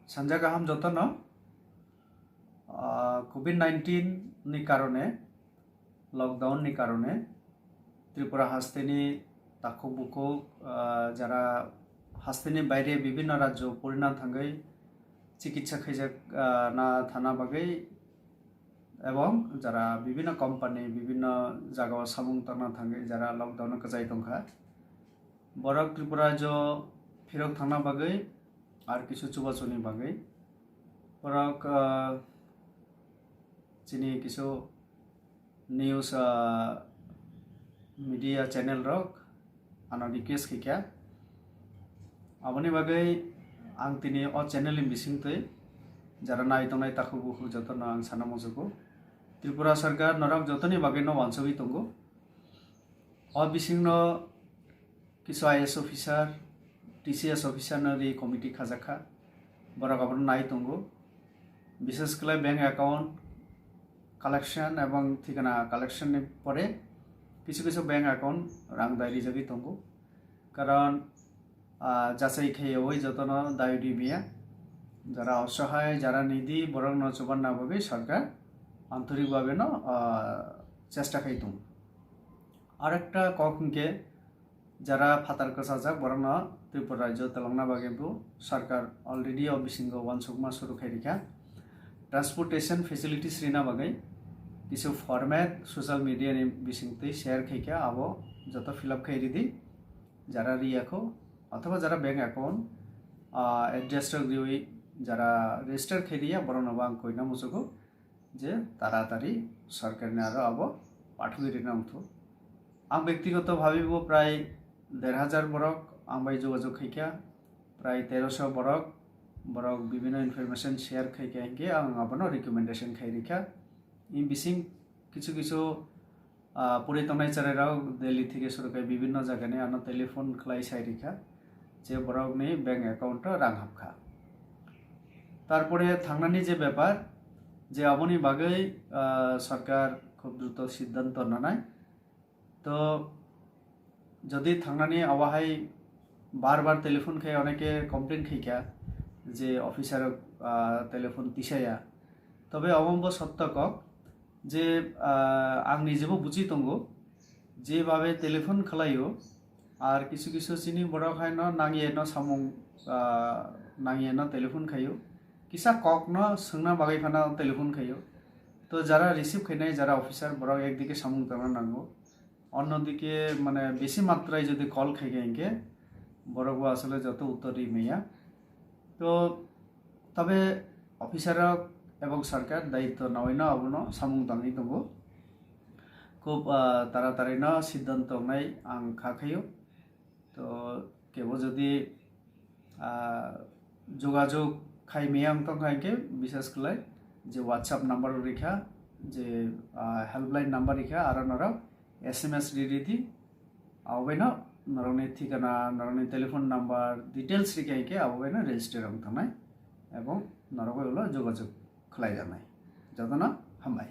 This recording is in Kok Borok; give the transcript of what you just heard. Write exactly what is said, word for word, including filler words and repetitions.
Sanja kaham jotono. Ah, covid nineteen ni karone, lockdown ni karone Tripura hasteni takhuk bukhuk, ah, jara hasteni baire bibhinno rajyo purina thangwi chikitsa khaijak, ah, na thana bagwi ebong jara bibhinno company, bibhinno jagao samung tangna thangwi jara lockdown o kwchai tongkha, borok Tripura rajyo phirok thangna bagwi ar kisu chubachuni bagwi borok, ah, chini kisu news, ah, media channel rok ano request khaikha. Aboni bagwi ang tini o channel ni bisingtwi jara nai tongnai takhuk bukhuk jotono ang sana muchugo. Tripura sarkar norok jotoni bagwi no wansugwi tongo. O bisingno kisu I A S officer, T C S officer no ri committee khajakha. Borok abono nai tongo. Bishes khlai bank account collection ebong thikana collection ni pore kisu kisu bank account rang dai rijagwi tongo. Karon, ah, jachai khaiwi jotono dai ri maya. Jara osohai, jara nidi, borokno chubanna bagwi sarkar antorik bhabe no, ah, chesta khai tongo. Arekta kok hwnkhe, jara phatar kwchajak borokno Tripura rajyo twlangna bagwi bo sarkar already o bisingo uansukma suru khai rikha. Transportation facilities rina bagwi kisu format social media ni bisingtwi share khaikha, abo joto fill up khai ridi. Jara riyakho othoba jara bank account, ah, address rok riwi jara register khai riya, borokno bo ang koina muchugo je taratari sarkarni aro abo pathogwi rina wngthu. Ang bektigoto bhabi bo prai der hajar borok ang bai jogajog khaikha, prai teroso borok, borok bibhinno information share khaikha hinkhe ang abono recommendation khai rikha. Ni bising kisu kisu, ah, puri tongnai cherairok Delhi theke suru khai bibhinno jagani ano telephone khlai sai rikha je borokni bank account o rang hapkha. Tarpore thangnani je bepar, je aboni bagwi, ah, sarkar khub druto siddhanto nanai. To jodi thangnani awahai bar bar telephone khai oneke complain khaikha je officer, ah, telephone tisaya. Tobe omo bo sotto kok je, ah, ang nijebo buji tongo, jebabe telephone khlaio, ar kisu kisu chini borok haino nangye no samung, ah, nangye no telephone khaio, kisa kok no swngna bagwi phano telephone khaio. To jara receive khainai, jara officer, borok ekdike samung tangna nango, onnodike mane besi matrai jodi call khaikha hinkhe borok bo asole joto uttor ri maya. To tobe officer rok ebong sarkar daitto nawi no abono samung tangwi tongo. Khub, ah, taratarino siddhanto wngnai ang kha khaio. To kebo jodi, ah, jogajog khai maya wng tongkha hinkhe bishes khlai je WhatsApp number rikha, je, ah, helpline number rikha, aro norok S M S ri ridi. Abo baino norokni thikana, norokni telephone number, details rikha hinkhe abo baino register wng thangnai ebong norok bai ulo jogajog khlai jaknai. Jotono hambai.